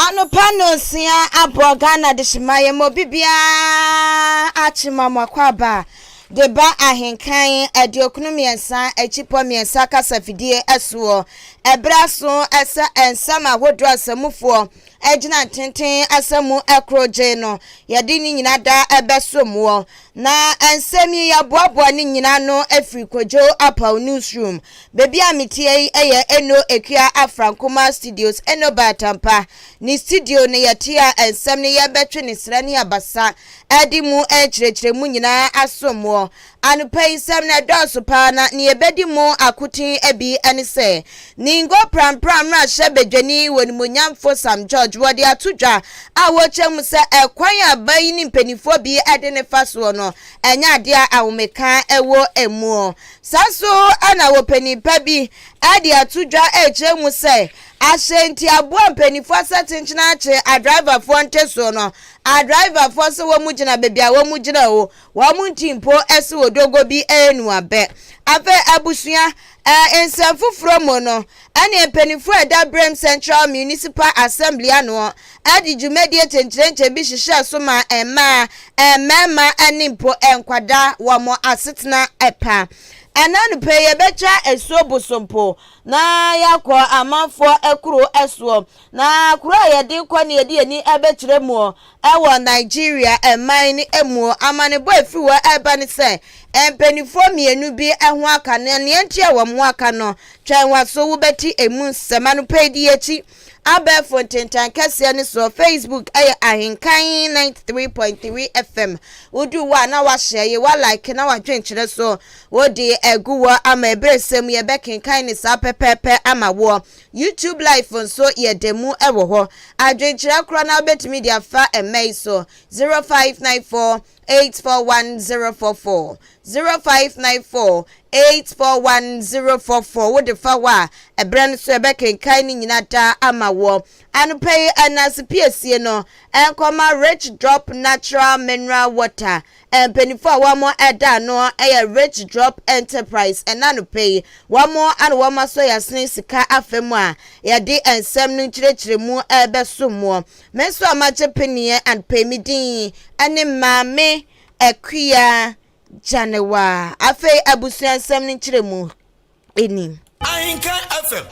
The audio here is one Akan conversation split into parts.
Anɔpa nnɔnsia abɔ Ghana dehyema yɛ ma obi biara akye ma mo akwaaba de ba ahenkan 93 akyipɔ 3 kasafidie soɔ. Ɛberɛ aso sɛ nsɛm ahodoɔ a samufoɔ gyina ntenten asa mu korogye no yɛde ne nyina da bɛsom woɔ. Na nsɛm yi yɛaboaboa ne nyina ano afiri Kojo Apaw Newsroom. Baabi a meteɛ yi yɛ Eno Akua Afrankoma Studios, Eno Baatampa ne studio no yɛte a nsɛm no yɛbɛtwe ne serɛ ne abasa de mu nkyerɛkyerɛmu nyinaa asom woɔ. Anɔpa yi nsɛm no ɛdɔɔso paa na nea ɛbɛdi mu akoten bi ne sɛ, Ningo Prampram mmarahyɛ badwani wɔ Animuonyamfo Sam George wɔde ato dwa a wɔkyerɛ mu sɛ ɛkwan a aban yi ne mpanimfoɔ bi de no fa soɔ no ɛnyɛ adeɛ a ahomeka wɔ mu. Saa nso na wɔpanin pa bi de ato dwa rekyerɛ mu sɛ ahyɛntiaboa mpanimfoɔ asɛtenkyena akye adriverfoɔ ntesoɔ no, adriverfoɔ sɛ wɔn gyina baabi a wɔn gyina o, Wɔn nti mpo ɛse odogo bi anu abɛ. Afei abusua, ɛɛ nsɛm foforɔ mu no, ɛneɛ mpaninfoɔ a ɛda Brem Central Municipal Assembly anoɔ ɛde dwumadie kyenkyerenkyɛ bi hyehyɛɛ so maa mmaa, mmarima ɛne mpo nkwadaa wɔn asetena pa. Ɛna anɔpa yi yɛbɛtwa asuo Bosompo na yɛakɔ amanfoɔ akuro soɔ. Na kuro a yɛde rekɔ no yɛde yɛn ani bɛkyerɛ muo wɔ Nigeria man no mu. Amanebɔ a ɛfiri hɔ reba ne sɛ, mpanimfoɔ mmienu bi ho aka, na nea nti a wɔn ho aka no, twɛn w'aso wobɛte ɛmu nsɛm. Anɔpa yi di akyi abɛɛfo ntentan kɛseɛ no soɔ, Facebook yɛ Ahenkan 93.3 FM. Woduru hɔ a na wahyɛ ye, wa like na wadwenkyerɛ so wode agu hɔ ama ɛberɛ sɛm yɛbɛkenkan ne saa pɛpɛɛpɛ ama woɔ. YouTube live nso yɛ da mu wɔ hɔ. Adwenkyerɛ korɔ no ara wobɛtumi de afa mma yi so, 0594 841 044, 0594 841 044. Wode fa hɔ a, ɛberɛ no so yɛbɛkenkan ne nyina daa ama woɔ. Anɔpa yi, ɛnase piesie no nkɔma Rich Drop Natural Mineral Water. Mpanyinfoɔ a wɔn da ano yɛ Rich Drop Enterprise ɛna anɔpa yi wɔn ana wɔn asɔ yasene sika afa mu a yɛde nsɛm no nkyerɛkyerɛmu ɛrebɛsom moɔ. Me nso a magye peneɛ anɔpa yi me din ɛne Maame Akua Gyanewa. Afei abusua nsɛm no nkyerɛmu ni. Ahenka FM.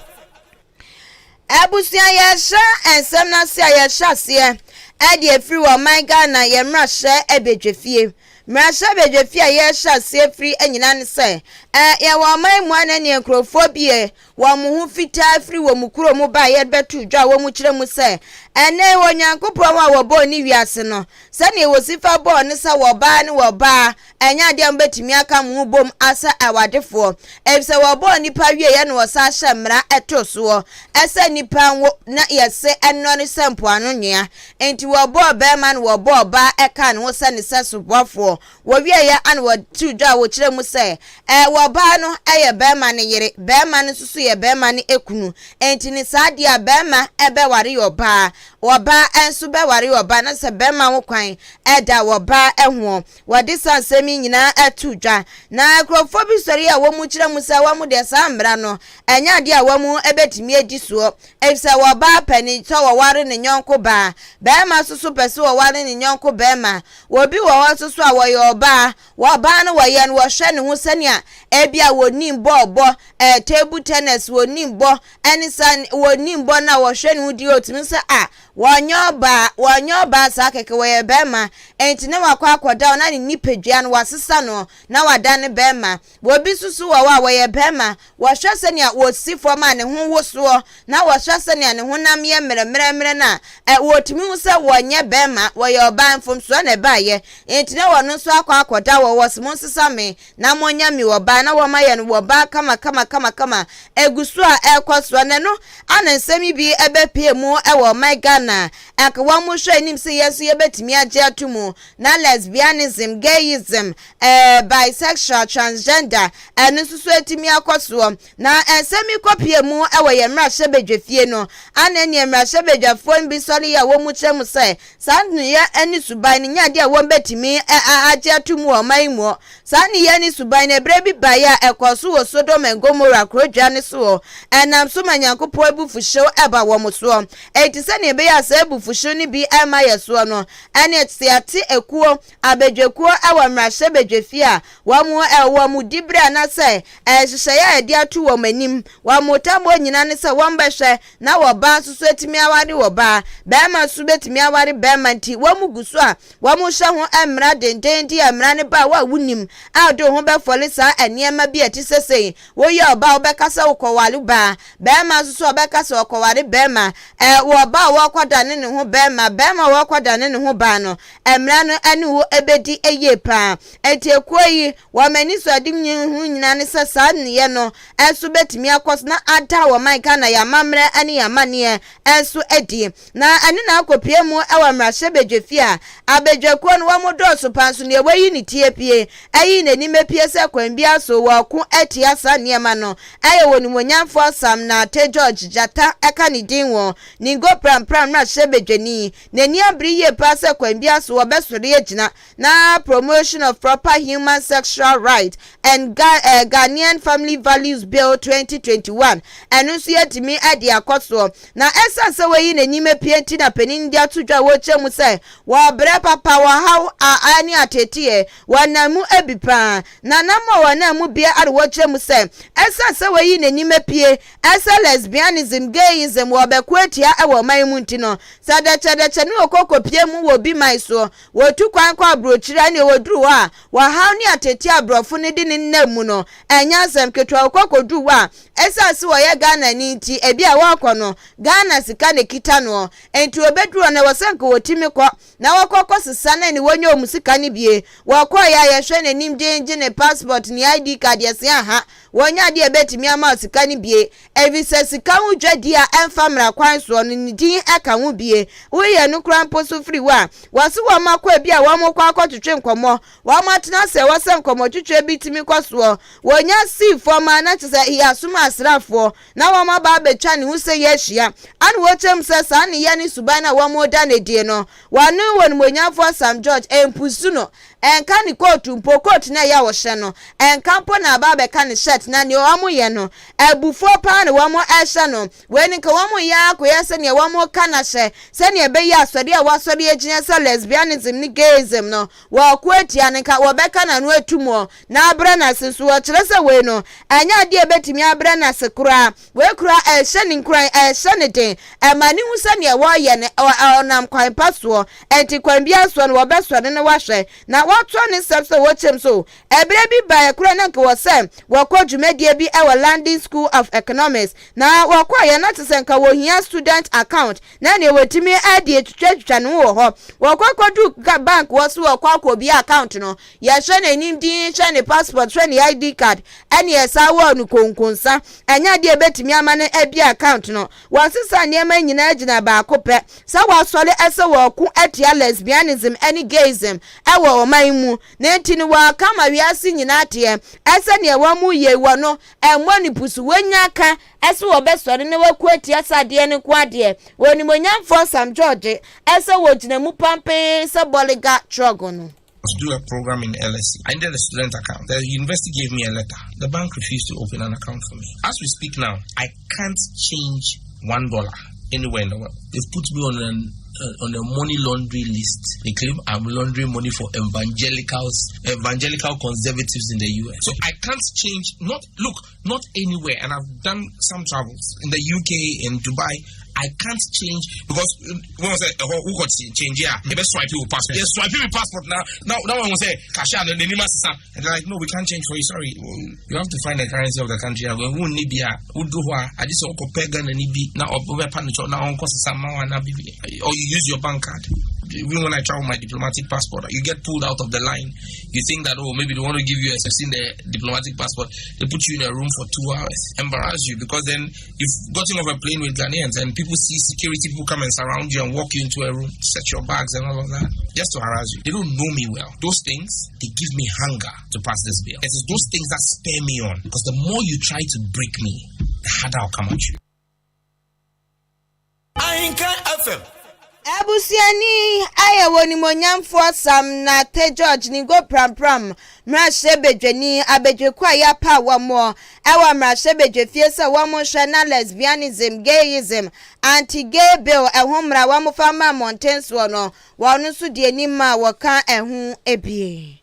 Abusua yɛhyɛ nsɛm no ase a yɛhyɛ aseɛ ɛde afiri wɔ ɔman Ghana yɛn mmarahyɛ badwafie. Mmarahyɛ badwafie a yɛhyɛ aseɛ firi nyina ne sɛ ɛ yɛwɔ ɔman mu a na neɛ nkurɔfoɔ bie wɔn ho fitaa firi wɔn kuro mu ba a yɛbɛto dwa a wɔn kyerɛ mu sɛ ɛnɛ Onyankopɔn a wɔbɔɔ ne wiase no sɛdeɛ wɔsi fa bɔɔ ne sɛ wɔbaa ne wɔbaa Ɛnyɛ adeɛ a mobɛtumi aka mo ho bom asɛ awadefoɔ, efisɛ wɔbɔɔ nnipa wieeɛ na wɔsan hyɛɛ mmara too soɔ sɛ nnipa nwo na yɛse nnɔre sɛ mpoano nwea. Enti wɔbɔɔ barima na wɔbɔɔ ɔbaa kaa ne ho sɛ ne sɛso boafoɔ. Wɔwieeɛ na wɔtoo dwa a wɔkyerɛɛ mu sɛ, Ɛɛ, ɔbaa no yɛ barima no yere, barima no nso so yɛ barima no kunu. Enti ne saa deɛ a barima bɛware ɔbaa, ɔbaa nso bɛware ɔbaa, na sɛ barima ho kwan da ɔbaa hoɔ. Wɔde saa nsɛm yi nyinaa too dwa, na nkurɔfoɔ bi sɔre a wɔkyerɛ mu sɛ wɔn deɛ saa mmara no, ɛnyɛ adeɛ a wɔbɛtumi adi soɔ, ɛfiri sɛ ɔbaa pɛ ne sɛ ɔware ne yɔnko baa, barima nso so pɛ sɛ ɔware ne yɔnko barima. Obi wɔ hɔ nso so a wɔyɛ ɔbaa, ɔbaa no wɔyɛ no wɔhwɛ ne ho sɛnea ebi a wɔnim bɔɔl bɔ, ɛɛ table tennis wɔnim bɔ, ɛne saa wɔnim bɔ no a wɔhwɛ ne ho di ɔtumi sɛ a Wɔnyɛ ɔbaa, wɔnyɛ ɔbaa saa kɛkɛ, wɔyɛ barima. Enti na wakɔ akɔda hɔ na ne nipadua no wɔasesa no na wadane barima. Obi nso so wɔ hɔ a, wɔyɛ barima. Wɔhwɛ sɛnea ɔsi fam a ne ho wosoɔ, na wɔhwɛ sɛnea ne honam yɛ mmerɛmmerɛmmerɛ no a, ɛ, wɔtumi hu sɛ wɔnyɛ barima, wɔyɛ ɔbaa. Mfomsoɔ na ɛbaeɛ. Enti na wɔno nso akɔ akɔda hɔ, wɔse monsesa me na monyɛ me ɔbaa, na wɔayɛ no ɔbaa kamakamakamakama. Ɛgu so a ɛrekɔ soɔ, na ɛno Ana nsɛm yi bi bɛpue mu wɔ ɔman Ghana a anka wɔhwɛ anim sɛ yɛn nso yɛbɛtumi agye ato mu na lesbianism, gayism, eh, bisexual, transgender ɛno nso so atumi akɔ soɔ? Na nsɛm yi kɔpue mu wɔ yɛn mmarahyɛbadwafie no, ana ɛneɛ mmarahyɛbadwafoɔ no bi sɔre yɛ a wɔn kyerɛ mu sɛ saa nneyɛ ne suban no nyɛ adeɛ a wɔbɛtumi nyinaa agye ato mu wɔ ɔman yi mu. Saa nneyɛɛ ne suban no, ɛberɛ bi baeɛ a ɛkɔɔ so wɔ Sodom and Gomorrah kurodwa no soɔ. Ɛnam so ma Nyankopɔn abufuhyew ba wɔn soɔ. Enti sɛdeɛ ɛbɛyɛ a saa abufuhyew no bi remma yɛn soɔ no, ɛneɛ sɛ yɛate akuo, abadwakuo wɔ mmarahyɛbadwafie a, wɔn wɔn diberɛ anaasɛ nhyehyɛeɛ a yɛde ato wɔn anim, wɔn tammɔ nyinaa ne sɛ wɔbɛhwɛ na ɔbaa nso so atumi aware ɔbaa, barima nso bɛtumi aware barima nti wɔn gu so a Wɔhyɛ ho mmara dendeenden a mmara no ba a wo a wunnim a wode wo ho bɛfɔre saa nneɛma bi a ɛte sɛ sei. Woyɛ ɔbaa a wobɛka sɛ wokɔware baa, barima nso so a ɔbɛka sɛ ɔkɔware barima. Ɛ, wɔ ɔbaa a ɔrekɔdane ne ho barima, barima a ɔrekɔdane ne ho baa no, mmara no ne wo bɛdi yie paa. Enti ekuo yi, wɔn anisoadehu nyinaa ne sɛ saa nneyɛɛ no nso bɛtumi akɔ so na ada ɔman Ghana, yɛn amammerɛ ne yɛn amanneɛ nso adi. Na ɛno na akɔpue mu wɔ mmarahyɛbadwafie a abadwakuo no wɔn dɔɔso paa nso neɛ wayi ne ti apue ayi n'anim apue sɛ kwan biara so wɔreko atia saa nneɛma no ɛyɛ wɔ onimuonyamfoɔ Sam Nartey George Gyata ɛka ne din wɔ Ningo Prampram mmarahyɛbadwani n'ani abere yie paa sɛ kwan biara so wɔbɛsɔre agyina na Promotion of Proper Human Sexual Rights and Ga eh, Ghanaian Family Values Bill 2021 ɛno nso yɛatumi de akɔ soɔ. Na ɛsiane sɛ wayi n'anim apue nti na panin de ato dwa a wɔkyerɛ mu sɛ wɔbrɛ papa, wɔhaw a ne ateeteɛ, wɔnam mu bi paa. Na nam a wɔnam mu bia ara wɔkyerɛ mu sɛ ɛsiane sɛ wayi n'anim apue sɛ lesbianism, gayism wɔbɛko atia wɔ ɔman mu nti no, sɛ dɛkyɛdɛkyɛ ne wɔkɔ kɔpie mu wɔ obi man soɔ Wɔtu kwan kɔ aburokyiri a, ɛnneɛ wɔduru hɔ a, wɔhaw ne ateetee a aborɔfo no de ne nna mu no, ɛnyɛ asɛm ketewa. Wɔkɔ kɔduru hɔ a, ɛsiane sɛ wɔyɛ Ghanani nti, ebi a wɔrekɔ no, Ghana sika na ɛkita noɔ. Enti wɔbɛduru hɔ no, ɛwɔ sɛ anka wɔtumi kɔ na wɔkɔ kɔsesa na ɛnneɛ wɔnya wɔn sika no bie. Wɔkɔeɛ a, yɛhwɛ n'anim gyengye ne passport, ne ID card, yɛse aha, wɔnyɛ adeɛ a ɛbɛtumi ama wo sika no bie. Efisɛ sika ho dwadi a ɛmfa mmara kwan soɔ no, ne din ka ho bie. Woyɛ no koraa mpo so firi hɔ a, wɔse wɔn akɔ ebi a wɔkɔ akɔtwetwe nkɔmmɔ, wɔn atena ase a ɛwɔ sɛ nkɔmmɔtwetwe bi tumi kɔ soɔ. Wɔnya sii fam a, na kyerɛ sɛ yɛasoma asraafoɔ na wɔn aba abɛtwa ne ho sɛ yɛahyia. Ana wɔkyerɛ mu sɛ saa nneyɛɛ ne suban no a wɔreda no adie no, wɔne wɔn Onimuonyamfoɔ Sam George mpusu no. Ɛnka ne kootu mpo, coat no a ɛyɛ a ɔhyɛ no, ɛnka mpo na aba abɛka ne shirt na nea wɔyɛ no, abufuo paa na wɔhyɛ no. Wei no nka wɔyɛ ara kɔyɛ sɛdeɛ wɔka no ahyɛ, sɛdeɛ ɛbɛyɛ a sɔre a wɔasɔre agyina sɛ lesbianism ne gayism no, wɔreko atia no, nka wɔbɛka n'ano atum hɔ na abrɛ no ase. Nso wɔkyerɛ sɛ wei no, ɛnyɛ adeɛ a ɛbɛtumi abrɛ no ase koraa. Wei koraa, ɛhyɛ no nkuran, ɛhyɛ no den, ɛma no hu sɛ nea wɔreyɛ no, ɔnam kwan pa soɔ. Enti kwan biara soɔ no, wɔbɛsɔre na wɔahwɛ, na wɔatoa ne nsɛm so wɔkyerɛm so. Ɛberɛ bi baeɛ koraa na anka wɔ sɛ wɔkɔ dwumadie bi wɔ London School of Economics, na wɔkɔeɛ na kyerɛ sɛ anka wɔhia student account na nea wɔtumi de atwitwatwitwa ne ho wɔ hɔ. Wɔkɔ kɔduu bank hɔ so wɔkɔ akɔbue account no, Yɛhwɛ n'anim dinn, hwɛ ne passport, hwɛ ne ID card, ɛne yɛsan wɔɔ no konkonsa. Ɛnyɛ adeɛ a ɛbɛtumi ama no abue account no. Wɔsesa nneɛma nyinaa gyina baako pɛ, sɛ wɔasɔre sɛ wɔreko atia lesbianism ne gayism wɔ ɔman mu. Na enti no wɔreka ma wiase nyinaa ateɛ sɛ deɛ wɔreyɛ yi wɔ no mmɔ no pusu. Wɔnya ka sɛ wɔbɛsɔre na wɔako atia saa adeɛ no nko ara deɛ, Onimuonyamfoɔ Sam George sɛ wɔgyina mu pampee sɛ bɔlega trɔgo no. To do a program in LSE. I needed a student account. The university gave me a letter. The bank refused to open an account for me. As we speak now, I can't change $1 anywhere in the world. They've put me on an on a money laundry list. They claim I'm laundering money for evangelicals, evangelical conservatives in the US. So I can't change, not, look, not anywhere. And I've done some travels in the UK, in Dubai. I can't change because when I say oh, who got change here, they best swipe your passport. They swipe your passport now. Now, now when we say cash out, the name and they're like, no, we can't change for you. Sorry, you have to find the currency of the country. Who need be who do what? I just say, okay, Ghana ni bi now now or you use your bank card. Even when I travel my diplomatic passport, you get pulled out of the line. You think that oh maybe they want to give you a seen the diplomatic passport. They put you in a room for 2 hours, embarrass you because then you've gotten off a plane with Ghanaians and people see security people come and surround you and walk you into a room, set your bags and all of that, just to harass you. They don't know me well. Those things, they give me hunger to pass this bill. It is those things that spur me on because the more you try to break me, the harder I'll come at you. Ahinkan FM. Abusuani ayɛ wɔ Onimuonyamfoɔ Sam Nartey George Ningo Prampram mmarahyɛbadwani abadwako a yɛapaw wɔn wɔ mmarahyɛbadwafie sɛ wɔn nhwɛ na lesbianism, gayism, anti-gay bill ɛho mmara wɔn fa mma mmɔnten soɔ no, wɔn nso di anim a wɔka ɛho ebie.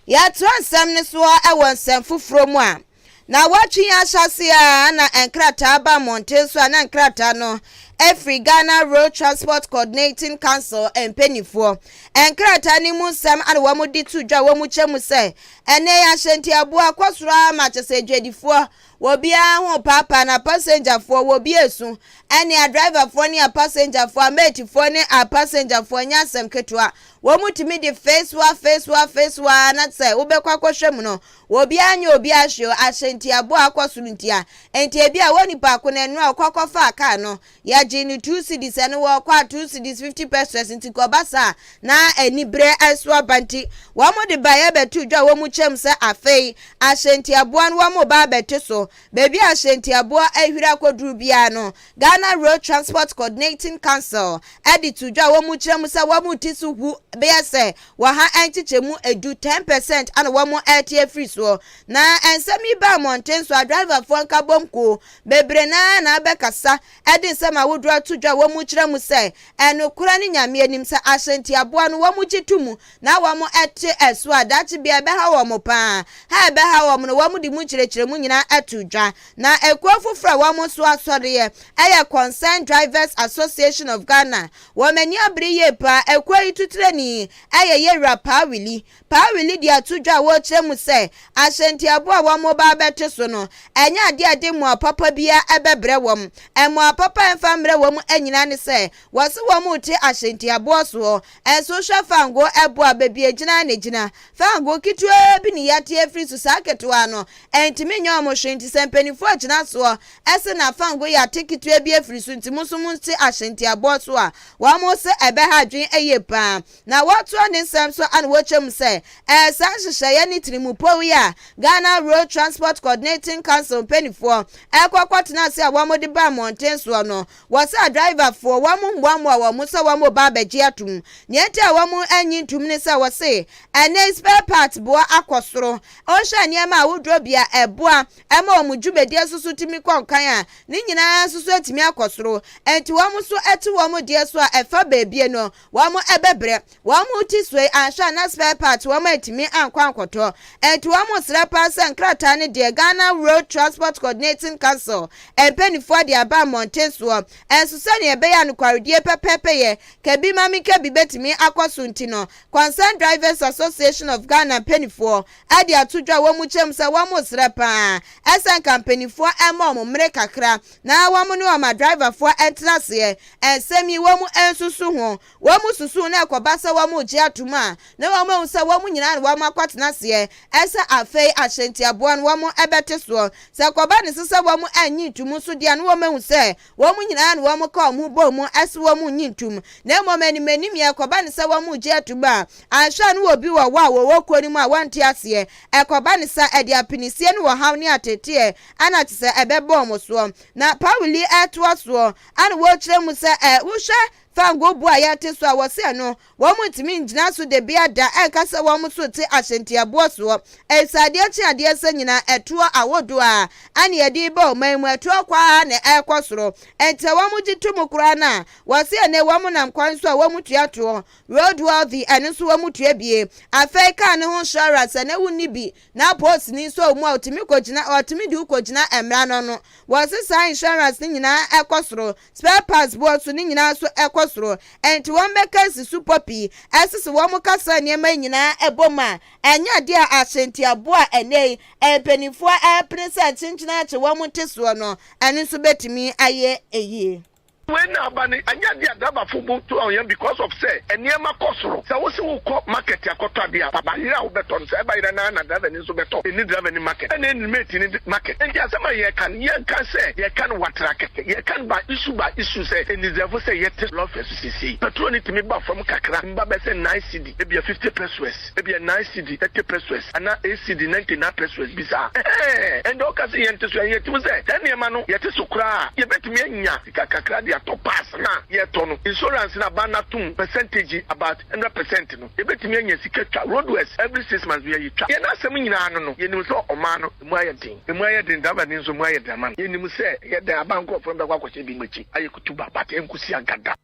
Yɛatoa nsɛm no soɔ ɛwɔ nsɛm foforɔ mu a na wɔatwe ahyase a na nkrataa ba mmɔnten so a na nkrataa no efiri Ghana Road Transport Coordinating Council mpanimfoɔ. Nkrataa no mu nsɛm ana wɔn de to dwa, wɔn kyɛ mu sɛ ɛnɛ ahyɛntiaboa kɔ soro ama kyɛ sɛ adwadifoɔ wɔbiara ho paapaa na pasengyafoɔ wɔbi esu ɛne adriverfoɔ ne apasengyafoɔ, ameetifoɔ ne apasengyafoɔ nyɛ asɛm ketewa. Wɔn tumi de feesua feesua feesua na sɛ wobɛkɔ akɔhwɛ mu no, obiara nye obiara hwɛ ahyɛntiaboa akɔ soro ntia. Nti ebi a wɔn nipa ko no ɛno a ɔkɔ akɔfa kaa no, yɛgye no 2 cedis, ɛno wɔkɔ a 2 cedis 50 pesewas. Nti kɔba saa na aniberɛ ɛso aba. Nti wɔn de ba yɛbɛto dwa, wɔn kyɛm sɛ afei ahyɛntiaboa no wɔn ba abɛte so. Beebi a ahyɛntiaboa ahwiri akɔduru biara no, Ghana Road Transport Coordinating Council ɛde to dwa, wɔn kyerɛ mu sɛ wɔn ti so hu bɛyɛ sɛ wɔha nkyekyɛmu 10, 10% ana wɔn ɛte afiri soɔ. Na nsɛm yi ba mmɔnten so a, driverfoɔ nkabom kuo bebree naa na abɛkasa ɛde nsɛm ahodoɔ ato dwa. Wɔn kyerɛ mu sɛ ɛnokora ne Nyame anim sɛ ahyɛntiaboa no wɔn gye to mu na wɔn ɛte ɛso a, dakye bia ɛbɛha wɔn paa. Ha ɛbɛha wɔn no, wɔn de mu nkyerɛkyerɛ mu nyinaa ɛto dwa. Na ekuo foforɔ a wɔn nso asɔreɛ ɛyɛ Concerned Drivers Association of Ghana. Wɔn ani abere yie paa. Ekuo yi tuturani ɛyɛ Yɛwura Paawili. Paawili de ato dwa a wɔrekyerɛ mu sɛ ahyɛntiaboa a wɔn ba abɛte so no, ɛnyɛ adeɛ a de mmoa papa biara ɛbɛbrɛ wɔn. Mmoa papa ɛmfa mmerɛ wɔn nyinaa ne sɛ wɔsi wɔn te ahyɛntiaboɔ soɔ. Ɛnso hwɛ, fango ɛboa beebi egyina na egyina fango ketewa bi ne yɛate afiri so. Saa ketewa no ɛntumi nyɛ wɔn hwee. Nti sɛ mpanimfoɔ gyina soɔ ɛsɛ na fango yɛ ate ketewa bi afiri so, nti mo nso mo nte ahyɛntiaboɔ so a, wɔn sɛ ɛbɛha adwene ɛyɛ paa. Na wɔtoa ne nsɛm so ana wɔkyɛ mu sɛ ɛsa nhyehyɛeɛ ne tirimupɔw yi a Ghana Road Transport Coordinating Council mpanimfoɔ ɛkɔ kɔtena ase a wɔn de ba mmɔnten soɔ no, wɔsɛ adriverfoɔ wɔn mmoamoa wɔn sɛ wɔn ba abɛgye atum. Nea nti a wɔn anyi ntum ne sɛ wɔse ɛnɛ spare part boa akɔ soro. Ɔhyɛ nneɛma ahodoɔ bi a ɛboa ɛma wɔn dwumadie nso so tumi kɔ nkan a, ne nyinaa nso so atumi akɔ soro. Nti wɔn nso ɛte wɔn deɛ so a ɛfa beebie no, wɔn ɛbɛbrɛ wɔn ti soe anhwɛ a na spare part wɔn atumi ankɔ ankɔtɔ. Nti wɔn srɛ paa sɛ nkrataa no deɛ, Ghana Road Transport Coordinating Council mpanimfoɔ de aba mmɔnten soɔ, ɛnso sɛnea ɛbɛyɛ anokwaredie pɛpɛɛpɛ yɛ kabi mami kabi bɛtumi akɔ so. Nti no, Concerned Drivers Association of Ghana mpanimfoɔ ɛde ato dwa, wɔn kyɛm sɛ wɔn srɛ paa ɛsɛ nka mpanimfoɔ ɛma wɔn mmere kakra na wɔn ne wɔn adriverfoɔ ɛntena aseɛ nsɛm yi wɔn nsusu ho. Wɔn susu na ɛkɔba sɛ wɔn gye atum a, na wɔn ahu sɛ wɔn nyinaa na wɔn akɔtena aseɛ ɛsɛ afei ahyɛntiaboa no wɔn ɛbɛte soɔ. Sɛ kɔba ne so sɛ wɔn anyi ntum nso deɛ, no wɔn ahu sɛ wɔn nyinaa na wɔn ka wɔn ho bɔ mu ɛsɛ wɔn nyi ntum. Na mmom anim anim yɛ kɔba ne sɛ wɔn gye atum a, anhwɛ no wɔ bi wɔ hɔ a wɔwɔ kuo no mu a wɔnte aseɛ. Ɛkɔba ne sa ɛde apinisie no wɔ haw ne ateteɛ ana te sɛ ɛbɛbɔ wɔn soɔ. Na Pawuli ɛtoa soɔ ana wɔrekyerɛ mu sɛ ɛ wohwɛ fango bu a yɛte so a, wɔsɛ no wɔn ntumi ngyina so de bia da ɛnka sɛ wɔn so te ahyɛntiaboɔ soɔ. Ɛsɛ adeɛ kye adeɛ sɛ nyinaa ɛtoɔ ahodoɔ a ane yɛde ba ɔman mu ɛtoɔ kwaa na ɛrekɔ soro. Nti wɔn gye to mu koraa no a, wɔsɛ ɛnɛ wɔn nam kwan so a, wɔn tua toɔ road worthy, ɛno nso wɔn tua bie. Afei kaa ne ho insurance, ɛnɛ wonni bi na polisini nso mu a, ɔtumi kɔgyina, ɔtumi de wokɔgyina mmara no. Wɔse saa insurance no nyinaa ɛkɔ soro, spare parts boɔ so ne nyinaa nso ɛkɔ soro. Ɛnti wɔn bɛka si so pɔ pii ɛsese wɔn kasa nneɛma nyinaa ɛbɔ mu a, ɛnyɛ adeɛ a ahyɛntiaboɔ a ɛnɛ yi mpanimfoɔ ɛpene sɛ kyenkyena akye wɔn te soɔ no, ɛno nso bɛtumi ayɛ eyie. Wei na aba ne ɛnyɛ adeɛ a driverfo bo to ɔyɛn because of sɛ nneɛma kɔ soro. Sɛ wosi wokɔ market akɔtɔ adeɛ a, bayerɛ a wobɛtɔ no sɛ ɛbayerɛ naa na driver ni nso bɛtɔ. Ɛni driver ni market ɛna ɛni mate ni market. Nti asɛm a yɛka no, yɛnka sɛ yɛka no watra kɛkɛ, yɛka no by issue by issue sɛ ɛnizɛfo sɛ yɛte lɔfɛ so sesei petrol ne tumi ba fam kakra mba bɛ sɛ 9 cedi, ebia 50 pesewas, ebia 9 cedi 30 pesewas anaa 8 cedi 99 pesewas bi saa. Ɛhɛn, ɛnde ɔka sɛ yɛnte so, ɛyɛ yɛtumi sɛ saa nneɛma no yɛte so koraa, yɛbɛtumi anya sika kakra de. atɔ parts no a yɛtɔ no. Insurance no aban no atom percentage about 100% no, yɛbɛtumi anya sika twa roadworks every 6 months biara yɛtwa. Yɛn asɛm nyinaa no no, yɛnim sɛ ɔman no emu ayɛ den, emu ayɛ den, driver ni nso emu ayɛ den ama no. Yɛnim sɛ ɛyɛ dɛn aba nkurɔfoɔ no bɛkɔ akɔhyɛ bi mu akyi ayɛ kutuba, but ɛnkosi agada.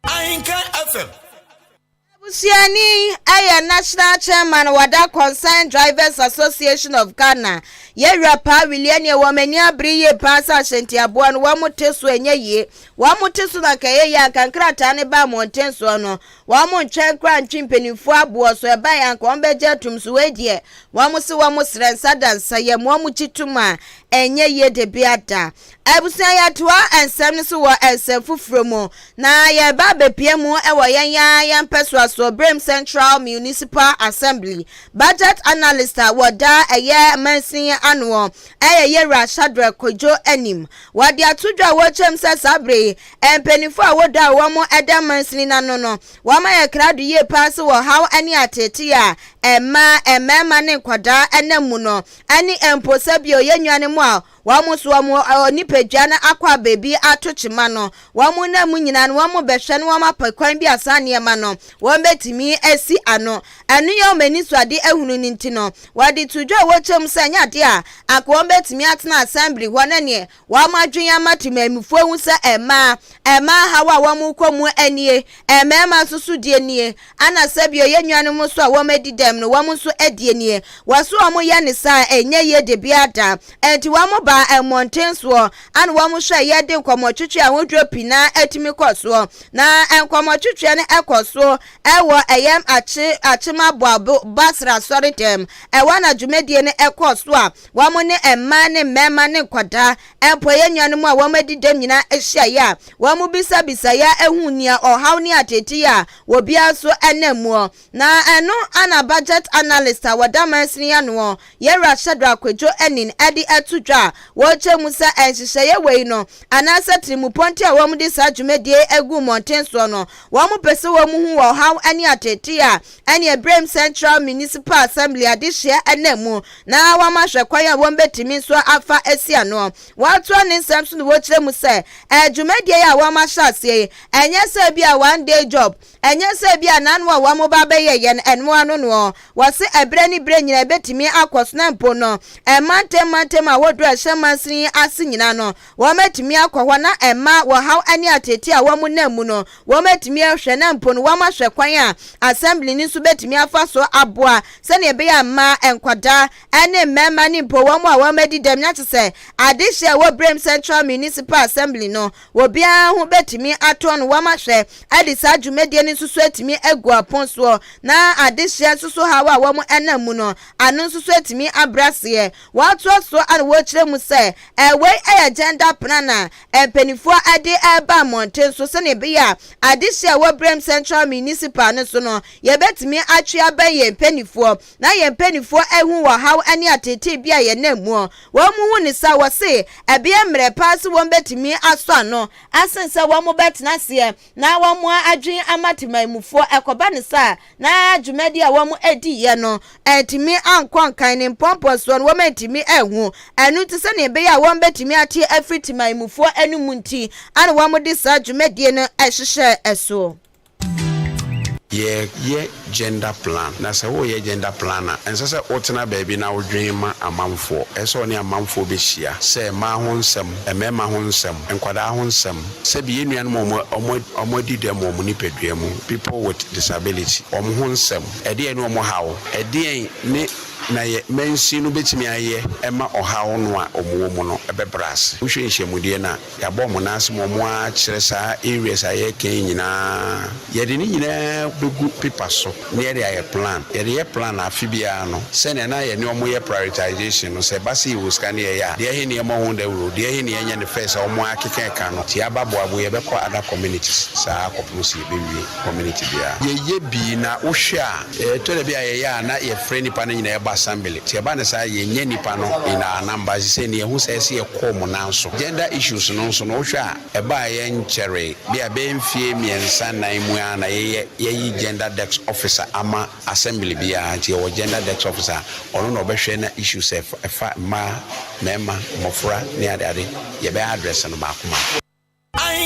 Ahenka FM. Abusuani ɛyɛ national chairman wɔda Concerned Drivers Association of Ghana, yɛwura Paa Willie, neɛ wɔn ani abere yie paa sɛ ahyɛntiaboa no wɔn te so ɛnyɛ yie. Wɔn te so na nka ɛyɛ yie anka nkrataa ne ba mmɔnten soɔ no, wɔn ntwɛn kora ntwe mpanimfoɔ aboɔ so ɛban anka wɔn bɛgye atum so. Wei deɛ, wɔn se wɔn srɛ nsa da nsa yam, wɔn gye tum a ɛnyɛ yie de bi ada. Abusua, yɛatoa nsɛm no so wɔ nsɛm foforɔ mu na yɛba abɛpie mu wɔ yɛn ya yɛn mpɛsoasoɔ Brem Central Municipal Assembly. Budget analyst a wɔda ɛyɛ mansin anoɔ ɛyɛ yɛwura Shadrack Kodwo Anim. Wɔde ato dwa a wɔkyɛm sɛ saa bere yi mpanimfoɔ a wɔda a wɔn ɛda mansini n'ano no, wɔn ayɛ krado yie paa so wɔ haw ne atete a mmaa, mmarima ne nkwadaa ɛnam mu no, ɛne mpo sɛ bio yɛn nuanom a wɔn nso wɔn nipadua no akɔ a beebi ato kyema no, wɔn nam mu nyinaa no, wɔn bɛhwɛ no, wɔn apɛ kwan bi a saa nneɛma no wɔn bɛtumi asi ano. Ɛno yɛ wɔn ani so ade ahunu ne nti no, wɔde to dwa a wɔkyɛm sɛ nyɛ adeɛ a anka wɔn bɛtumi atena assembly hɔ na neɛ wɔn adwene ama temamufoɔ hu sɛ mmaa haw a wɔn kɔ mu nie, mmarima nso so die nie, ana sɛbio yɛn nuanom nso a wɔn adi dɛm no, wɔn nso adie nie. Wɔso wɔn yɛ ne saa ɛnyɛ yie de bi ada. Nti wɔn ba mmɔnten soɔ ana wɔn hwɛ yɛde nkɔmmɔtwitwi ahodoɔ pii na atumi kɔ soɔ, na nkɔmmɔtwitwi no ɛkɔ so ɛwɔ ɛyɛm akye akyemaboabo Basra asɔre dɛm. Ɛwɔ na dwumadie no ɛkɔ so a wɔn ne mmaa ne mmarima ne nkwadaa, mpo yɛn nuanom a wɔn adi dɛm nyinaa ahyia a wɔn bisabisa yɛ ehu nea ɔhaw ne atete a obiara nso ɛnam muɔ. Na ɛno ana budget analyst a wɔda mansini anoɔ, yɛwura Shadrack Kwadwo Anin, ɛde ɛto dwa a wɔrekyɛ mu sɛ nhyehyɛeɛ wei no anaasɛ tirimupɔnte a wɔn de saa dwumadie agu mmɔnten soɔ no, wɔn pɛ sɛ wɔn hu ɔhaw ne atete a ɛne Ebrem Central Municipal Assembly adehyia ɛnam mu, na wɔn ahwɛ kwan a wɔn bɛtumi nso afa asi ano. Wɔatoa ne nsɛm so na wɔkyerɛ mu sɛ dwumadie a wɔn ahyɛ aseɛ yi, ɛnyɛ sɛ bi a one day job, ɛnyɛ sɛ bi a n'ano a wɔn ba bɛyɛ yɛn ɛnoa no noɔ. Wɔse ɛberɛ ne berɛ nyinaa ɛbɛtumi akɔ so, na mpo no mmantam mantam a wɔduru ɛhyɛ mansini ase nyinaa no, wɔn atumi akɔ hɔ na ɛma wɔhaw ne atete a wɔn nam mu no, wɔn atumi ahwɛ, na mpo no wɔn ahwɛ kwan a assembly no nso bɛtumi afa so aboa sɛnea ɛbɛyɛ mmaa, nkwadaa ne mmarima ne mpo wɔn a wɔn adi dɛm na kyerɛ sɛ adehyɛ a ɛwɔ Brem Central Municipal Assembly no, obiara ho bɛtumi atɔ no. Wɔn ahwɛ ɛde saa dwumadie no nso so atumi agu apon soɔ na adehyeɛ nso so haw a wɔn ɛnam mu no ano nso so atumi abrɛ aseɛ. Wɔatoa so ana wɔrekyerɛ mu sɛ ɛwei ɛyɛ gender plan a mpanimfoɔ ɛde ɛreba mmɔnten so sɛnea ɛbɛyɛ a adehyeɛ a ɛwɔ Brem Central Municipal no so no, yɛbɛtumi atwe abɛn yɛn mpanimfoɔ na yɛn mpanimfoɔ ahu wɔ haw ne atete bi a yɛnam mu. Wɔn mu hu ne sa wɔse ɛbɛyɛ mmerɛ paa sɛ wɔn bɛtumi asɔ ano asen sɛ wɔn bɛtena aseɛ na wɔn adwene ama temanmufoɔ. Ɛkɔba ne sa na dwumadi a wɔn adiiɛ no ɛntumi ankɔ nkan ne mpɔmpɔsoɔ no, wɔn antumi ahu ɛno nti, sɛnea ɛbɛyɛ a wɔn bɛtumi ate afiri temanmufoɔ anim nti ana wɔn de saa dwumadie no ɛhyehyɛ ɛsoɔ. Yɛyɛ gender plan, na sɛ woyɛ gender plan a, ɛnsɛ sɛ wotena baabi na wodwen ma amanfoɔ. Ɛsɛ sɛ ɔne amanfoɔ bɛhyia sɛ mmaa ho nsɛm, mmarima ho nsɛm, nkwadaa ho nsɛm, sɛbi yɛn nuanom a ɔmo adi dɛm wɔ ɔmo nipadua mu, people with disability, ɔmo ho nsɛm, ɛdeɛn ne ɔmo haw, ɛdeɛn ne na yɛ mansin no bɛtumi ayɛ ɛma ɔhaw no a ɔmo wɔ mu no ɛbɛbrɛ ase. Wohwɛ nhyiamudeɛ no a yɛabɔ ɔmo nan ase ma ɔmo akyerɛ saa areas a yɛreka yi nyinaa, yɛde ne nyinaa bɛgu paper so na yɛde ayɛ plan. Yɛde yɛ plan afe biara no, sɛnea na yɛne ɔmo yɛ prioritization no, sɛ ɛba sɛ yɛwɔ sika ne yɛyɛ a, deɛ ɛhe ne yɛmmɔ ho dawuro, deɛ ɛhe ne yɛnyɛ ne first a ɔmo akeka ɛka no. Nti yɛaba boabo, yɛbɛkɔ other communities saa kɔpem sɛ yɛbɛwie community biara. Yɛyɛ bi na wohwɛ a, ɛtɔ da bi a yɛyɛ a na yɛfrɛ nipa no nyinaa yɛba assembly. Nti ɛba ne saa, yɛnyɛ nipa no in our number sɛ ne yɛhu sɛ ɛsɛ yɛkɔ ɔmo nan so. Gender issues no nso no, wohwɛ a ɛbaa yɛn nkyɛree bi a bɛyɛ mfie 3, 4 mu a na yɛyɛ yɛyi gender desk officer ama assembly biara. Nti yɛwɔ gender desk officer, ɔno na ɔbɛhwɛ na issues ɛfa mmaa, mmarima, mmɔfra ne adeade, yɛbɛyɛ address no baako baako.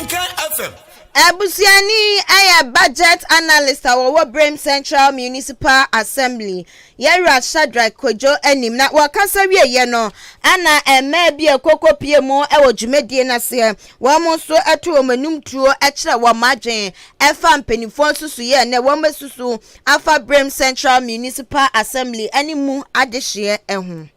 Ahinkan FM. Abusuani yɛ Budget Analyst a wɔwɔ Brem Central Municipal Assembly, Yɛwura Shadrack Kojo anim. Na wɔkasa wieeɛ no, ana mmaa bi a ɛkɔkɔ pie mu wɔ dwumadie no aseɛ, wɔn nso to wɔn anum tuo kyerɛ wɔn adwene ɛfa mpanimfoɔ nsusuiɛ a ɛnnɛ wɔasusu afa Brem Central Municipal Assembly ne mu adehyeɛ ho.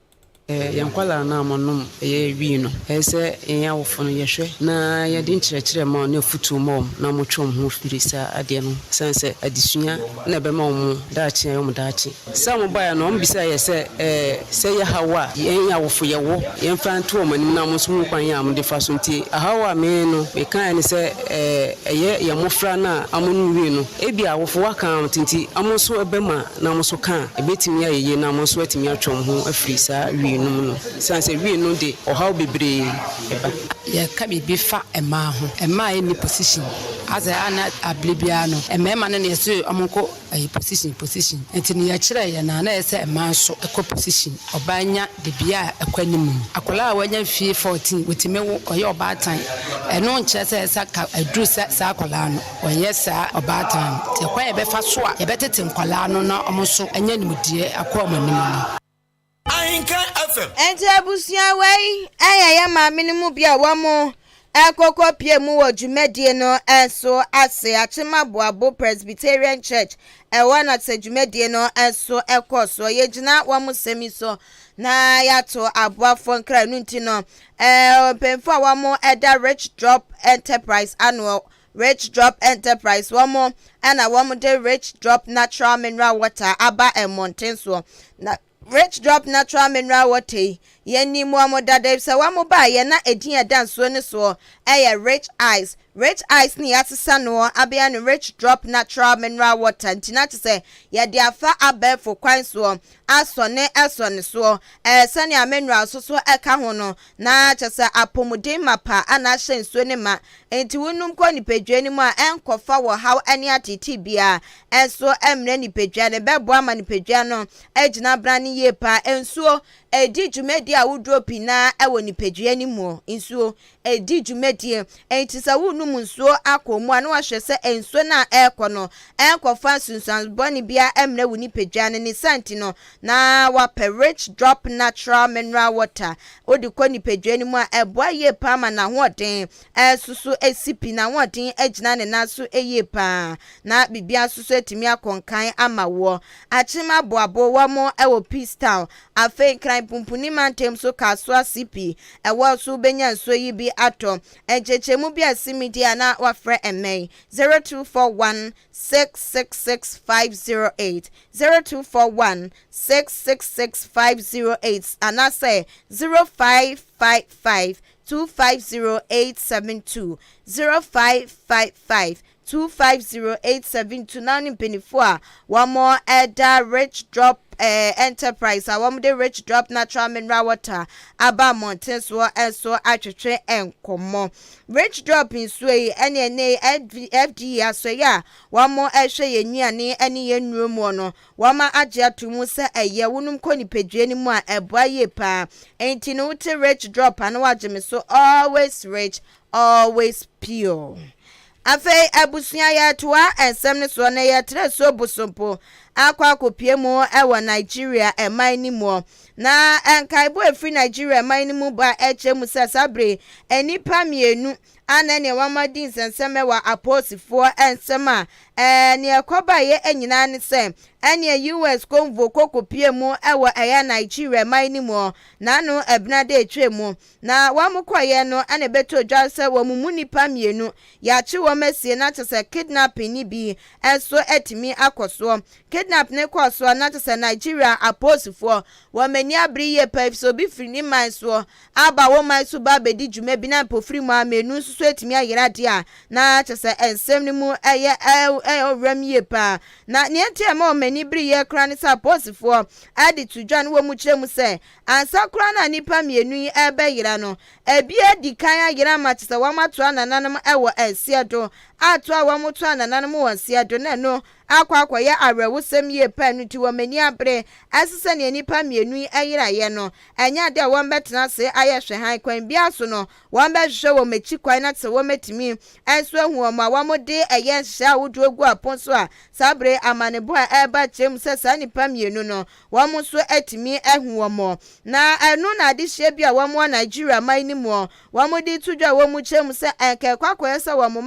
Yɛn nkwadaa no a wɔnom yɛ wii no, ɛyɛ sɛ yɛn awofo no yɛhwɛ na yɛde nkyerɛkyerɛ ma wɔn ne afotuo ma wɔn na wɔtwe wɔn ho firi saa adeɛ no ho. Ɛsiane sɛ adesua na ɛbɛma wɔn daakye ayɛ wɔn daakye. Sɛ wɔbaeɛ no, wɔbisaa yɛn sɛ, sɛ ɛyɛ haw a yɛn awofo yɛwɔ, yɛmfa nto wɔn anim na wɔn nso hu kwan a wɔde fa so. Nti haw a me no mekaeɛ ne sɛ, ɛyɛ yɛn mmɔfra no a wɔnom wii no, ebia awofo aka wɔn nti wɔn nso bɛma na wɔn nso ka a, ɛbɛtumi ayɛ yie na wɔn nso atumi atwe wɔn ho afiri saa wii no mu no. Ɛsiane sɛ wii no de ɔhaw bebree ba. Yɛka biribi fa mmaa ho, mmaa a ɛnni position, asɛ a na abere biara no mmarima no na yɛse wɔn nkɔ ɛyi position position, nti no yɛkyerɛ yɛn a na ɛyɛ sɛ mmaa nso kɔ position, ɔbaa nya dibea a ɛkɔ anim. Akwadaa a wanya mfie 14 wɔtumi wo, ɔyɛ ɔbaatan, ɛno nkyerɛ sɛ ɛsɛ ka aduru sɛ saa akwadaa no. Wɔnyɛ saa ɔbaatan no. Nti ɛkwan a yɛbɛfa so a yɛbɛtete nkwadaa no na wɔn nso anya nimdeɛ akɔ wɔn anim no. Ahinkan FM. Enti abusua wei yɛ yɛn maame no mu bi a wɔn kɔkɔ pie mu wɔ dwumadie no so ase Akyem Aboabo Presbyterian Church ɛhɔ na sɛ dwumadie no so kɔ soɔ. Yɛgyina wɔn sɛm yi so na yɛato aboafoɔ nkra ɛno nti no mpanyinfoɔ a wɔn da Rich Drop Enterprise ano Rich Drop Enterprise, wɔn na wɔde Rich Drop Natural Mineral Water aba mmɔnten soɔ. Na Rich Drop Natural Mineral Water yi, yɛnim wɔn dada efisɛ wɔn baeɛ na edin a ɛda nsuo no soɔ yɛ Rich Ice. Rich Ice ne yɛasesa noɔ abɛyɛ no Rich Drop Natural Mineral Water nti na kyerɛ sɛ yɛde afa abɛɛfo kwan soɔ asɔne sɔne soɔ sɛnea mineral nso so ka ho no, na kyerɛ sɛ apɔmuden mapa na ahyɛ nsuo no ma. Enti wonom kɔ nipadua no mu a, ɛnkɔfa ɔhaw ne ateetee biara nso mmrɛ nipadua no. Ɛbɛboa ma nipadua no agyina bran yie paa. Nsuo di dwumadie ahodoɔ pii no ara wɔ nipadua no mu. Nsuo di dwumadie. Enti sɛ worenom nsuo akɔ mu a, na wahwɛ sɛ nsuo no a ɛrekɔ no ɛnkɔfa nsunsuanso bɔne biara mmrɛ wo nipadua no. Ne saa nti no, na wapɛ Rich Drop Natural Mineral Water. Wode kɔ nipadua no mu a, ɛboa yie paa ma n'ahoɔden nso so si pi, n'ahoɔden agyina ne nan so yie paa, na biribiara nso so atumi akɔ nkan ama woɔ. Akyem Aboabo, wɔn wɔ Peace Town. Afei Nkran Pumpuni mantam so Kasoa CP, ɛwɔ nso wobɛnya nsuo yi bi atɔ. Nkyɛkyɛmu bi a ɛsi me deɛ a na wafrɛ mmɛn, 0241 666 508, 0241 666 508 anaasɛ 0555 250872, 0555 250872 na ne mpanimfoɔ a wɔda Rich Drop eh, Enterprise a wɔde Rich Drop Natural Mineral Water aba mmɔnten soɔ nso atwetwe nkɔmmɔ. Rich Drop nsuo yi ɛne ɛnɛ FDA asɔeɛ a wɔhwɛ yɛn nnuane ne yɛn nnuro muo no, wɔma agye ato mu sɛ ɛyɛ wonom kɔ nipadua no mu a ɛboa yie paa. Enti no wote Rich Drop a na wagye me so always rich, always pure. Afei abusua yɛretoa nsɛm no soɔ na yɛretrɛ suo bosompo akɔ akɔpue mu wɔ Nigeria man no muɔ. Na nkaebɔ a ɛfiri Nigeria man no mu ba kyerɛ mu sɛ saa bere nnipa mmienu a na ɛneɛ wɔn adi nsɛnsɛmɛ wɔ apolisifoɔ nsɛm a neɛ ɛkɔbaeɛ nyinaa ne sɛ ɛneɛ US convoy kɔkɔpue mu wɔ ɛyɛ Nigeria man no muɔ n'ano ɛbena da ɛtwa mu. Na wɔkɔeɛ no na ɛbɛtoo dwa sɛ wɔn mu nnipa mmienu yɛakye wɔn asie na kyerɛ sɛ kidnapping no bi nso atumi akɔ soɔ. Kidnap no kɔɔ soɔ na kyerɛ sɛ Nigeria apolisifoɔ wɔn ani abere yie paa efisɛ obi firi ne man soɔ aba wɔn man so ba abɛdi dwuma bi na mpofiri mu a mmienu nso so atumi ayera adeɛ a na kyerɛ sɛ nsɛm no mu yɛ ɔwerɛm yie paa. Na nea nti a ɛma wɔn ani bereeɛ koraa ne sɛ apolisifoɔ de to dwa no wɔn kyerɛ mu sɛ Ansa koraa na nnipa mmienu yi rebɛyera no, ebi adi kan ayera ma kyerɛ sɛ wɔatoa nananom wɔ ɛseɛ do. ato a wɔtoa nananom wɔn seɛ do na ɛno akɔ akɔyɛ awerɛhosɛm yie paa. No nti wɔn ani abere ɛse sɛnea nnipa mmienu yi yeraeɛ no, ɛnyɛ ade a wɔbɛtena ase ayɛ hwɛ hann. Kwan biara so no, wɔbɛhwehwɛ wɔn akyi kwan na sɛ wɔmatumi nso ahu wɔn a wɔde ɛyɛ nhyehyɛ ahodoɔ gu apon so a, saa bere amanebɔ a ɛreba kyerɛ mu sɛ saa nnipa mmienu no, wɔn nso atumi ahu wɔn. Na ɛno na adehyɛ bi a wɔn wɔ Nigeria man no mu wɔn de to dwa a wɔn kyerɛ mu sɛ ɛnkɛkɔ akɔyɛ sɛ wɔn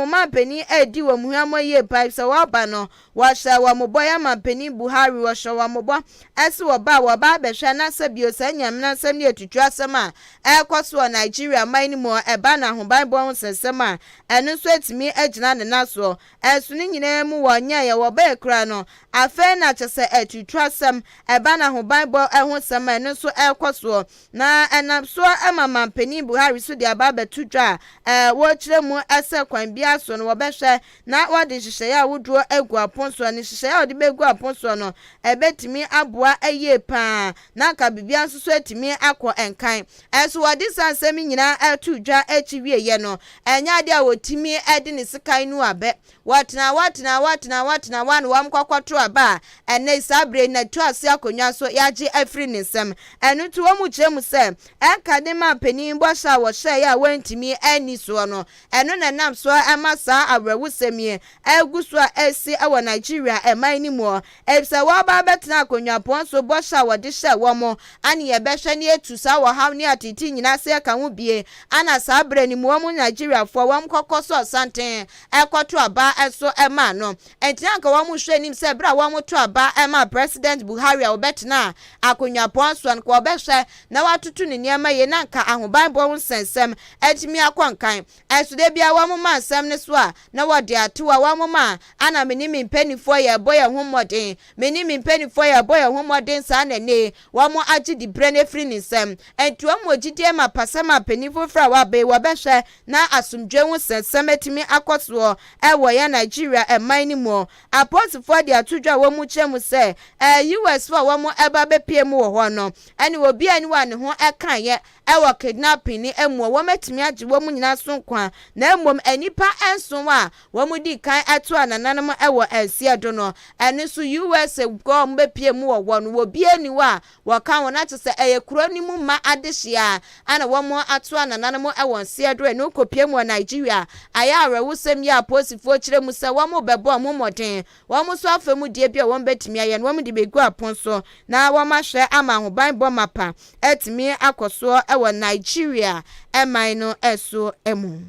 mampanin edi wɔn hwamɔ yie pa sɛ wɔreba no, wɔhyɛ wɔn bɔ. Yɛ mampanin Buhari wɔhyɛ wɔn bɔ ɛsɛ wɔba a wɔba abɛhwɛ na sɛ bio saa nyamena nsɛm ne atutu asɛm a ɛrekɔ so wɔ Nigeria man no mu, ɛba no ahobanbɔ ho nsɛnsɛm a, ɛno nso atumi agyina ne nan soɔ. Ɛnso ne nyinaa mu wɔnyɛ yɛ wɔbɛyɛ kura no, afei na kyɛ sɛ atutu asɛm ɛba no ahobanbɔ ho nsɛm a ɛno nso ɛrekɔ soɔ na ɛnam soɔ ɛma mampanin Buhari so de aba abɛto dwa a wɔrekyerɛ mu ɛsɛ kwan biara so no, wɔbɛhwɛ na wɔde nhyehyɛeɛ ahodoɔ agu apon soɔ. Ne nhyehyɛeɛ a wɔde bɛgu apon soɔ no, ɛbɛtumi aboa yie paa na nka biribiara nso so atumi akɔ nkan. Ɛnso wɔde saa nsɛm nyinaa ɛto dwa akyi wieɛ no, ɛnyɛ adeɛ a wɔtumi de ne sekan no abɛ. Wɔtena, wɔtena, wɔtena, wɔtena wɔn a wɔn kɔkɔto aba a, ɛnɛ saa bere na tu ase akonnwa so yɛagye afiri ne nsam. Ɛno nti wɔn mu kyerɛ mu sɛ ɛnka ne ma panin bɔhyɛ a wɔhyɛeɛ a wɔntumi ani soɔ no, ɛno na ɛnam so ɛma saa awerɛwosɛm yi ɛgu so a ɛsi ɛwɔ Nigeria ɛman no mu, efisɛ wɔba abɛtena akonnwapɔn so, bɔhyɛ a wɔde hyɛ wɔn ane yɛbɛhwɛ ne etu saa wɔhaw ne atete nyinaa sɛ ɛka ho bie ana saa berɛ no mu wɔn Nigeriafoɔ wɔn kɔkɔ so ɔsanten ɛkɔto aba ɛso ɛma no. Nti anka wɔn hwɛ anim sɛ berɛ a wɔn to aba ɛma President Buhari a wɔbɛtena akonnwapɔn so no, wɔbɛhwɛ na watoto ne nneɛma yie na nka ahobanbɔ ho nsɛnsɛm atumi akɔ nkan. Ɛso de bia wɔn ma nsɛm no so a na wɔde ato a wɔn ma ana me ne me mpanimfoɔ yɛ bɔ yɛn ho mmɔden, me ne me mpanimfoɔ yɛ bɔ yɛn ho mmɔden saa na ne wɔn agye di berɛ no afiri ne nsɛm. Nti wɔn wɔ gyidie ma pasɛm a panin foforɔ a waba yi, wɔbɛhwɛ na asomdwe ho nsɛnsɛm atumi akɔ soɔ ɛwɔ yɛn Nigeria ɛman no mu. Apolisifoɔ de ato dwa a wɔn mu kyerɛ mu sɛ US foɔ a wɔn ɛba bɛpie mu wɔ hɔ no, ɛne obi a ne ho ɛka yɛ ɛwɔ kidnapping ne emu a, wɔn atumi agye wɔn nyinaa so nkwa. Na mmom nnipa 7 a wɔn di kan ɛto anananom ɛwɔ nseɛ do no, ɛno nso USA kɔ wɔn bɛpie mu wɔ hɔ no, wɔ bie ni hɔ a wɔka wɔn akyɛ sɛ ɛyɛ kuro no mu ma adehyia ana wɔn ato anananom ɛwɔ nseɛ do. Ɛno kɔpie mu wɔ Nigeria, ayɛ awerɛwosɛm yi a apolisifoɔ kyerɛ mu sɛ wɔn bɛbɔ wɔn mmɔden, wɔn nso afa mu die bi a wɔn bɛtumi ayɛ no, wɔn de bɛgu apon so na wɔn ahwɛ ama ahobanbɔ mapa ɛtumi akɔ soɔ ɛwɔ Nigeria ɛman no ɛso mu.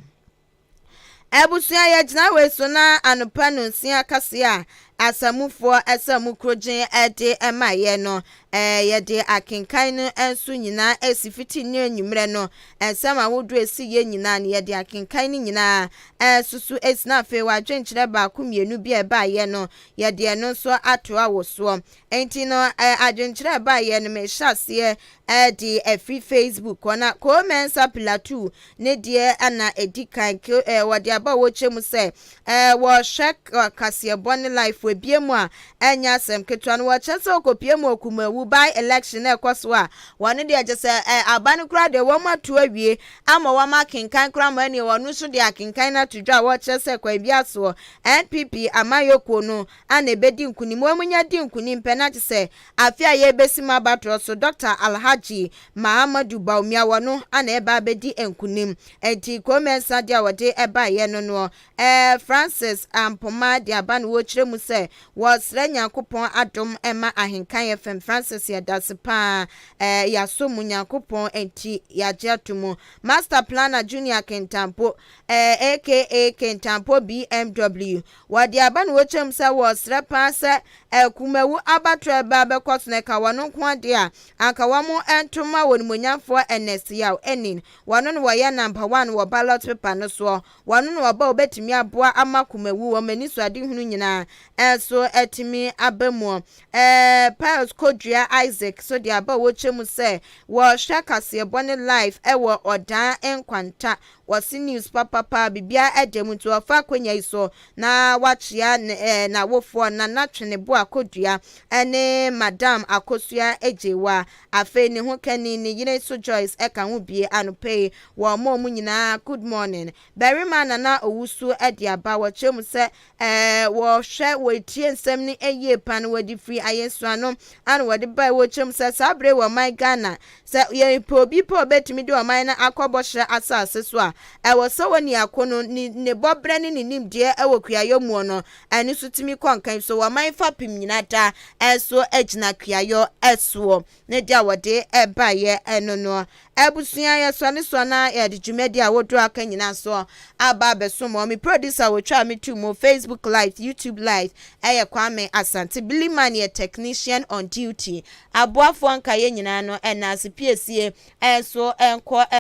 Abusua, yɛgyina wei so na anɔpa no 6 kaseɛ a asamufoɔ ɛsɛ mu kurogyen ɛde ɛma yɛ no, yɛde akenkan no nso nyinaa esi fiti ne anwummerɛ no nsɛm ahodoɔ esi yɛ nyinaa no, yɛde akenkan no nyinaa ɛsoso esi. Na afei wadwenkyerɛ baako mmienu bi a ɛbaayɛ no, yɛde ɛno nso atoa wɔ soɔ. Nti no adwenkyerɛ ɛbaayɛ no, mehyɛ aseɛ ɛde afiri Facebook hɔ na Komensa Pilatu ne deɛ ɛna edi kan wɔde aba a wɔkyerɛ mu sɛ wɔhwɛ kaseɛbɔ ne live ebie mu a, ɛnyɛ asɛm ketewa no. Wɔkyerɛ sɛ ɔkɔpie mu Okumawu by election na ɛkɔ so a, wɔn deɛ kyɛ sɛ aba no koraa deɛ, wɔn ato awie ama wɔn akenkan koraa ma ɛne wɔn nso de akenkan no ato dwa a, wɔkyerɛ sɛ kwan bi asoɔ NPP amanyɔkuo no ana ebedi nkunim. Wɔn nya di nkunim pɛ na kyɛ sɛ afe a yɛbɛsi mu abatoɔ so, Dr Alhaji Mahamadu Bawumia wɔno ana ɛba abɛdi nkunim. Nti Komensa deɛ a wɔde ɛbaeɛ no Francis Ampoma de aba no, wɔkyerɛ mu sɛ wɔsrɛ Nyankopɔn adom ɛma Ahenkan FM. Francis, yɛdase paa. Yɛasɔ mu Nyankopɔn nti yɛagye ato mu. Master Planner Junior Kentampo, aka Kentampo BMW, wɔde aba no, wɔkyerɛ mu sɛ wɔsrɛ paa sɛ Kumawu abatoɔ ɛba bɛkɔ so no, ɛka wɔn nko adeɛ a, anka wɔn ntoma wɔ nimonyamfoɔ Ernest Yaw Enin. Wɔno no wɔyɛ number one wɔ ballot paper no soɔ. Wɔno no ɔba a wɔbɛtumi aboa ama Kumawu wɔn ani so adehunu nyinaa ɛnso atumi aba mu. Pius Kodua Isaac so de aba a wɔkyerɛ mu sɛ wɔhwɛ kaseɛbɔ ne live ɛwɔ Ɔdan Nkwanta. Wɔse news papapa biribiara ɛda mu, nti wɔfa akonnwa yi so na wakyea n'awofoɔ Nana Twenebo Akodua ɛne Madam Akosua Agyewa. Afei ne ho kani, ne yere so Joyce ɛka ho bie. Anɔpɛ yi wɔn mo mu nyinaa good morning. Barima Nana Owusu ɛde aba, wɔkyerɛ mu sɛ wɔhwɛ wɔtie nsɛm no yie pa no, wɔde firi ayɛnsuano ana wɔde ba. Wɔkyerɛ mu sɛ saa bere wɔ ɔman Ghana, sɛ yɛpɛ obi pɛ obetumi de ɔman no akɔ bɔhyɛ asase so a, ɛwɔ sɛ wɔ niako no ne bɔbrɛ ne ne nimdeɛ ɛwɔ kuayɔ mu no, ɛno nso tumi kɔ nkan so. Wɔn fapem nyinaa da ɛso gyina kuayɔ ɛsoɔ ne deɛ a wɔde ɛbaeɛ. Ɛno no abusua, yɛsɔne soɔ na yɛde dwumadi a wɔduru aka nyinaa so aba abɛsom wɔn. Me producer wɔtwa me tu mu Facebook Live, YouTube Live ɛyɛ Kwame Asante. Billy Man yɛ technician on duty. Aboafoɔ nkaeɛ nyinaa no ɛna ase piesie ɛnso ɛnkɔ.